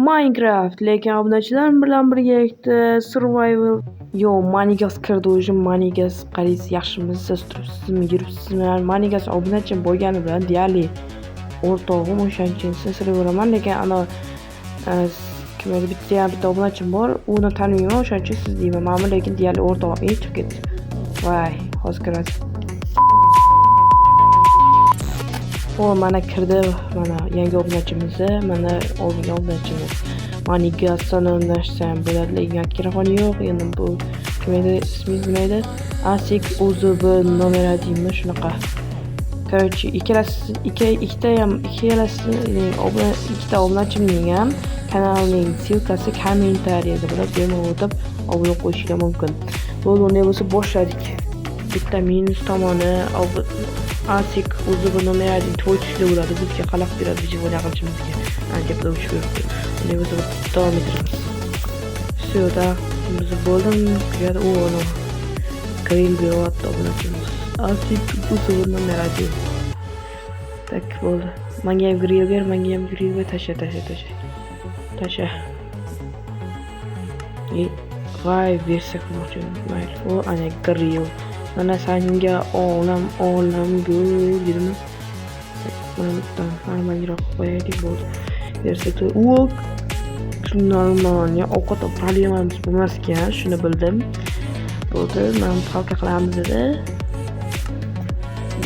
Minecraft, lekin obunachilar bilan birgalikda survival. Yo, Manigas kirdi o'zi. Manigas qaraysiz, yaxshimisiz, turibsizmi, yuribsizmi? Manigas obunachim bo'lgani bilan deyarli o'rtog'im, o'shaning uchun sizni lekin ana kim edi, bitta obunachim bor, uni tanimayman, o'shaning uchun siz deyman. Mana lekin deyarli o'rtog'im chiqib ketdi. Voy, hozir kiradi. O, mana kirdi, mana yangi obunachimiz, mana oldingi obunachimiz. Manigas salomlashsa ham bo'ladi, lekin mikrofon yo'q. Endi bu kim edi, ismingiz nima edi? Asik UZB nomer deymi, shunaqa. Короче, ikkita obunachimning ham kanalining ссылкасы kommentariyada bo'ladi, bemalol o'tib obuna qo'yishinglar mumkin. Bo'ldi, unday bo'lsa boshladik. Bitta minus tomoni, Asik UZB nomer 1 to'y tushli bo'ladi, bizga xalaqit beradi выживание qilishimizga. Ancha pul ushib yuribdi. Unday bo'lsa davom ettiramiz. Всё, да, biz bo'ldim, tugadi. U uni grill beryapti obunachimiz. Asik UZB nomer 1. Так, bo'ldi. Menga ham grill ber, menga ham grill ber, tasha, tasha, tasha. Tasha. Voy, bersak qilmoqchi. Mayli. U ana grill. Mana sanga olam olam gul dedimi? Mana bitta normalroq qo'yaylik, bo'ldi. Bersak, u нормально, ovqat problemamiz bo'lmas ekan, shuni bildim. Bo'ldi, mana palka qilamiz dedi.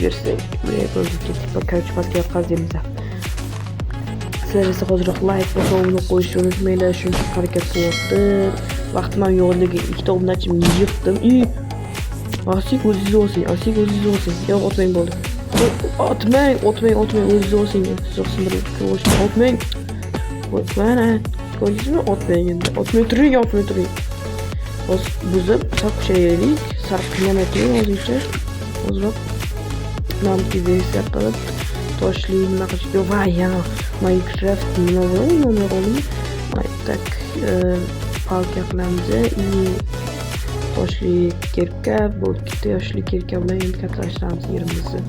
Bersak, bo'ldi, ketdik. Короче, pastga qaziymiz. Sizlar esa hozirroq like bosib obuna qo'yishni unutmanglar, shuncha harakat qilyapti. Vaqtim ham yo'qligi ikkita obunachimni yig'dim. Asik o'zingiz olsang, Asik o'zingiz olsang. Yo'q, otmang bo'ldi. Otmang, otmang, otmang, o'zingiz olsang. Sindirib qo'yishni otmang. Mana, ko'rdingizmi? Otmang endi. Otmay turing, otmay turing. Hozir buzib, sal kuchayaylik. Sal qiynamay turing hozircha. Ozroq namki versiya qilib, toshli nima qilish. Yo'q, voy, yana Minecraft nima bo'ladi? Nima bo'ldimi? Так, palka qilamiz и toshli кирка bo'ldi. Toshli кирка bilan endi kattalashtiramiz yerimizni.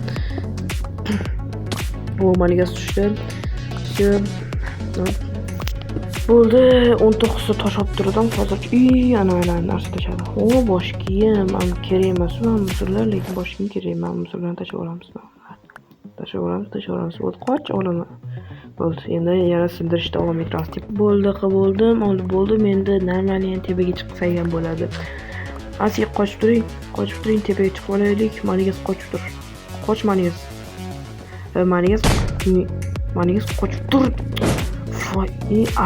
O, manigas tushdi. Всё. Bo'ldi, 19 ta tosh olib turdim. Hozir ana ana narsa tashladi. O, bosh kiyim, am kerak emas u musorlar, lekin bosh kiyim kerak emas. Musorlarni tashlab olamiz. Tashlab olamiz, tashlab olamiz. Bo'ldi, qoch olaman. Bo'ldi, endi yana sindirishda davom etamiz. Bo'ldi, qilib bo'ldim, olib bo'ldim. Endi normalniy tepaga chiqsak ham bo'ladi. Asik qochib turing, qochib turing, tepaga chiqib olaylik. Manigas qochib tur. Qoch Manigas. Manigas, Manigas qochib tur. Voy,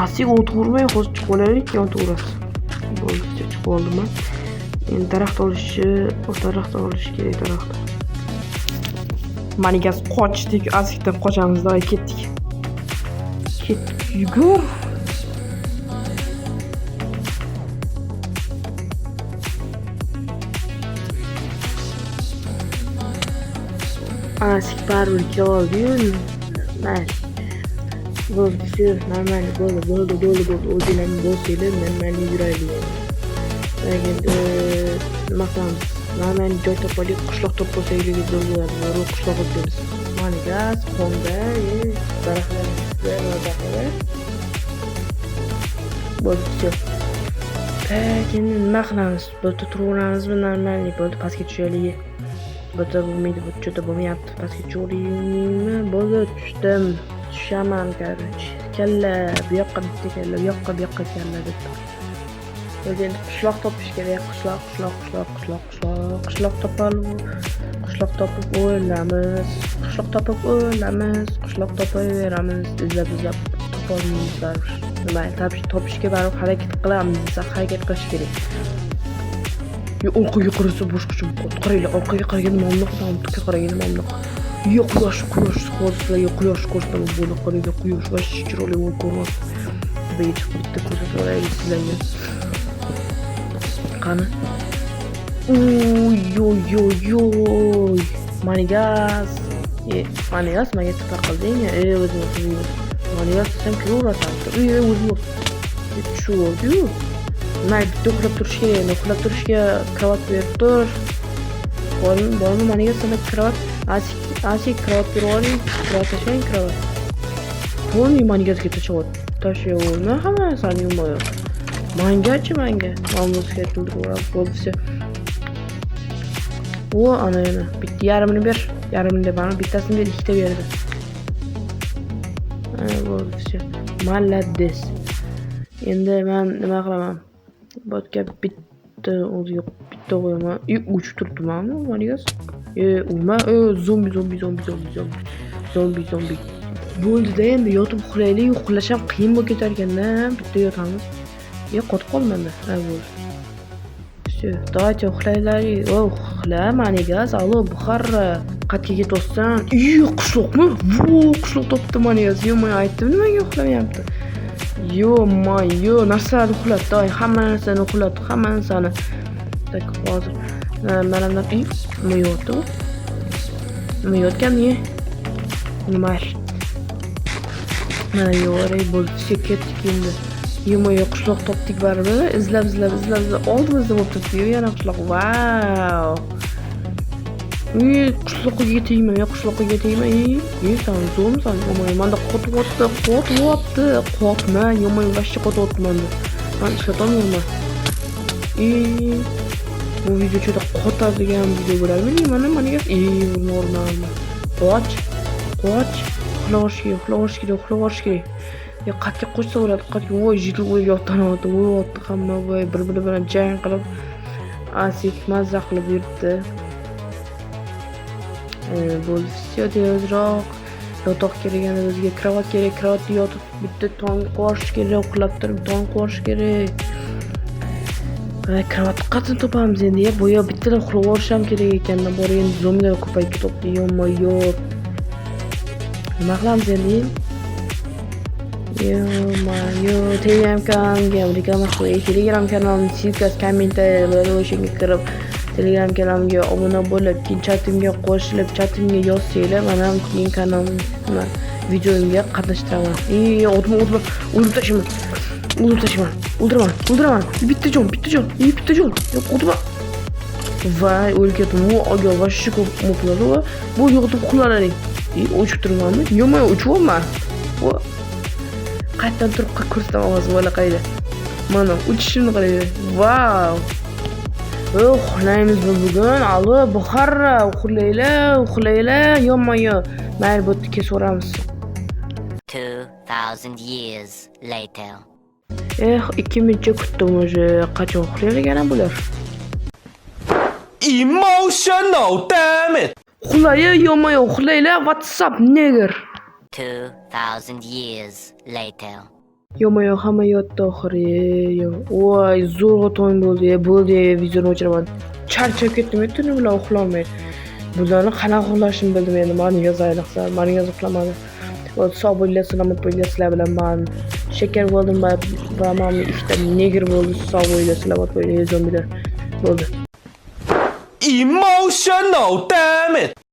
Asik o'tirmay hozir chiqib olaylik, keyin o'tirasiz. Bo'ldi, chiqib oldim. Endi daraxt olishi, daraxt olish kerak, daraxt. Manigas qochdik, Asikdan qochamiz, давай ketdik. Ketdik, yugur. Asik baribir keloldi-yu. Mayli. Bo'ldi, всё, нормально, bo'ldi, bo'ldi, bo'ldi, bo'ldi. O'zinglarni bo'lsanglar, нормально yuraylik endi. Endi nima qilamiz? Нормально joy topaylik, qishloq topib olsak zo'r bo'ladi. Zo'r qishloq izlaymiz. Manigas, qonda, daraxtlar ustida, bo'ldi, всё. Так, endi nima qilamiz? Bu yerda turaveramizmi нормально? Bo'ldi, pastga tushaylik. Bu yerda bo'lmaydi, bu yerda bo'lmayapti. Pastga tushaveraymi? Bo'ldi, tushdim. Tushaman, короче. Kalla, bu yoqqa bitta kalla, bu yoqqa, bu yoqqa kalla deb. Bo'ldi, endi qishloq topish kerak. Qishloq, qishloq, qishloq, qishloq, qishloq, qishloq topalib, qishloq topib o'lamiz. Qishloq topib o'lamiz, qishloq topaveramiz, izlab izlab topolmaymiz baribir. Nima, topishga baribir harakat qilamiz, harakat qilish kerak. Yo, orqaga qarasa boshqacha bo'lib qoldi. Qaranglar, orqaga qaraganda mana bunaqa, mana qaraganda mana bunaqa. Yo, quyosh, quyosh, hozir sizlarga quyosh ko'rsataman. Buni qaranglar, quyosh вообще chiroyli bo'lib ko'rinyapti. Tepaga chiqib bitta ko'rsatib olaylik sizlarga. Qani? Uy, oy, oy, oy. Manigas. Manigas menga tepa qilding. O'zing o'zing. Manigas desam kiraverasan. O'zing tushib oldi-yu. Mayli, bitta uxlab turish kerak endi. Uxlab turishga krovat berib tur. Bormi, bormi Manigas sana krovat? Asik, Asik krovat berib yuboring. Krovat tashlang, krovat. Полный Manigasga tashlayapti. Tashlayverma hamma narsani, ё-моё. Mangachi, manga. Mana bu o'ldirib bo'ldi, всё. O, ana yana. Bitta yarmini ber. Yarmini deb, mana bittasini ber, ikkita berdi. Ana, bo'ldi, всё. Молодец. Endi men nima qilaman? Botga bitta o'ziga bitta qo'yaman. И uchib turibdimi, Manigas? E, urma. E, zombi, zombi, zombi, zombi, zombi. Zombi, zombi. Bo'ldi-da, endi yotib uxlaylik. Uxlash ham qiyin bo'lib ketar ekanda. Bitta yotamiz. E, qotib qolmadi. Ha, bo'ldi. Всё, давайте uxlaylik. O, uxla, Manigas. Allo, Buxarra. Qayerga ketyapsan? Iy, qishloqmi? Vo, qishloq topdi Manigas. Yo, men aytdim, nimaga uxlamayapti? Ё-моё, narsalarni uxlat, давай, hamma narsani uxlat, hamma narsani. Так, hozir. Mana bundan, iy, nima yotdi u? Nima yotgan, ne? Mayli. Mana yo'q, bo'ldi, всё, ketdik endi. Ё-моё, qishloq topdik baribir. Izlab, izlab, izlab, izlab oldimizda bo'lib turibdi yana qishloq. Vau! Uy, qishloqqa tegma, yo qishloqqa tegma. Ey, ey, san zo'rmisan? Ё-моё, manda qotyapti, qotyapti. Qotma, ё-моё, вообще qotyapti manda. Man ishlatolmayman. Ey, bu video juda qotadigan video bo'ladimi? Mana, mana, ey, urma, urma, urma. Qoch, qoch. Uxlash kerak, uxlash kerak, uxlash kerak. Ya qayerga qochsa bo'ladi? Qayerga? Voy, житель o'lyapti, o'lyapti hamma, voy, bir-biri bilan jang qilib, asik mazza qilib yuribdi. Bo'ldi, всё, tezroq yotoq kerak endi bizga, кровать kerak, кровать da yotib bitta tong qorish kerak, uxlab turib tong qorish kerak. Кровать qachon topamiz endi? Ya, bu yo bittadan uxlab yuborish ham kerak ekanda, bor, endi zombilar ko'payib ketyapti, ё-моё. Nima qilamiz endi? Ё-моё, Telegram kanalimga ham reklama qo'yay. Telegram kanalimning ссылка si kommentariyada bo'ladi, o'shanga kirib Telegram kanalimga obuna bo'lib, keyin chatimga qo'shilib, chatimga yozsanglar, man ham keyin kanalim nima videomga qatnashtiraman. Ey, otma, otma, o'ldirib tashlayman. O'ldirib tashlayman. O'ldiraman, o'ldiraman. Bitta jon, bitta jon, ey, bitta jon. Yo'q, otma. Voy, o'lib ketdim. U aga вообще ko'p moblar va bu yo'qotib uxlalaring. Ey, o'chib turibmanmi? Yo'q, uchyapman. Va qayerdan turib ko'rsataman hozir, bola qayda. Mana uchishimni qaranglar. Vau! Uxlaymizmi bugun? Allo, Buxarra, uxlaylar, uxlaylar. Ё-моё. Mayli, bu yerda kesaveramiz. 2,000 years later. Eh, 2 minutcha kutdim уже. Qachon uxlar ekan bular? Emotional, damn it! Uxlay, ё-моё, uxlaylar. What's up, nigger? 2,000 years later. Ё-моё, hamma yotdi oxiri. Voy, zo'rg'a tong bo'ldi. Bo'ldi, videoni o'chiraman. Charchab ketdim, tuni bilan uxlolmay. Bularni qanaqa uxlashimni bildim endi. Mani yoz ayniqsa, mani yoz uxlamadi. Bo'ldi, sog' bo'linglar, salomat bo'linglar. Sizlar bilan man Shakar bo'ldim va mana ikkita negr bo'ldi. Sog' bo'linglar, salomat bo'linglar, zombilar. Bo'ldi. Emotional, damn it!